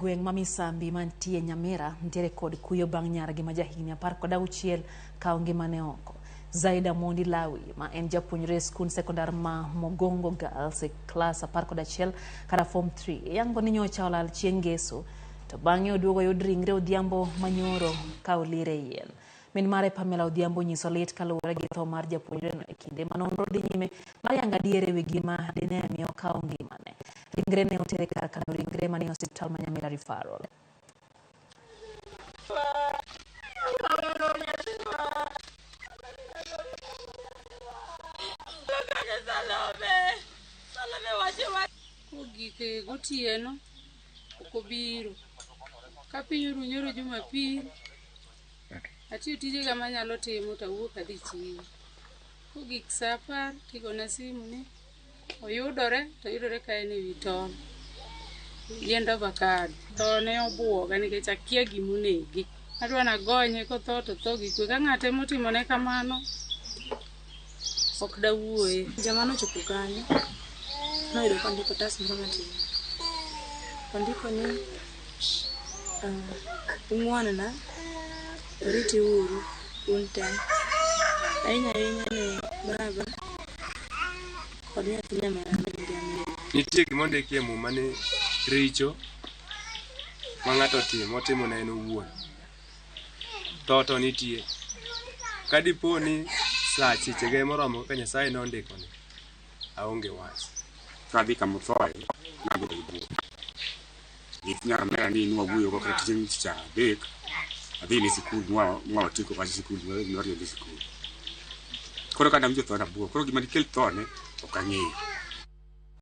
Gweng' ma Misambi mantie Nyamira nitiere kod kuyo bang' nyargi ma jahigni 16 kawo ngimane oko. Zaida Mondi Lawi ma en japuonjre e skund sekondar ma Mogongo Girls e klas 11 kata form 3 yango ni nyocha olal chieng' ngeso to bang'e oduogo oyud ringre Odhiambo manyoro ka olir e yien. Min mare Pamela Odhiambo onyiso lit kaluwore gi tho mar japuonjreno e kinde ma nonro dhi nyime mar yango adier e wi gima dine mi okawo ngimane. Ringre ne oter e kar kano ringre manie osiptal ma Nyamira Referral. Kogik gotieno ok obiro. Ka piny oru nyoro Jumapil, atiyo tijega manyalo timo to awuok adhi chiro. Kogik saa apar tigona simu ni oyudore to oyudore ka en ewi tol yiend avakado. Tho ne obuoga nikech akia gima onege. Adwa nagonye kotho to otho gi kwe. Ka ng'ato ema otimone kamano ok dawuoye. Jama nochopo kanyo noyudo kondiko otas moro matin. Ondiko ni ung'won na oriti uru un te. Ahinya ahinya ni baba kod nyathi nyamera ma nyinge Amina. Nitie gima ondiki e muma ni richo ma ng'ato otimo, otimo ne en owuon. Tho to nitie. Ka dipo ni sa chechege moromo kaka Nyasaye nondikone, aonge wach. Kadhi kama othoe, nabedo gi buok. Nikech nyar omera ni nwawuoyo go kata chieng' tich adek, adhi ne sikul mwa mwa watieko wach sikul noriembe e sikul. Koro ka nawinjo thone abuok. Koro gima dikel thone ok ang'eyo.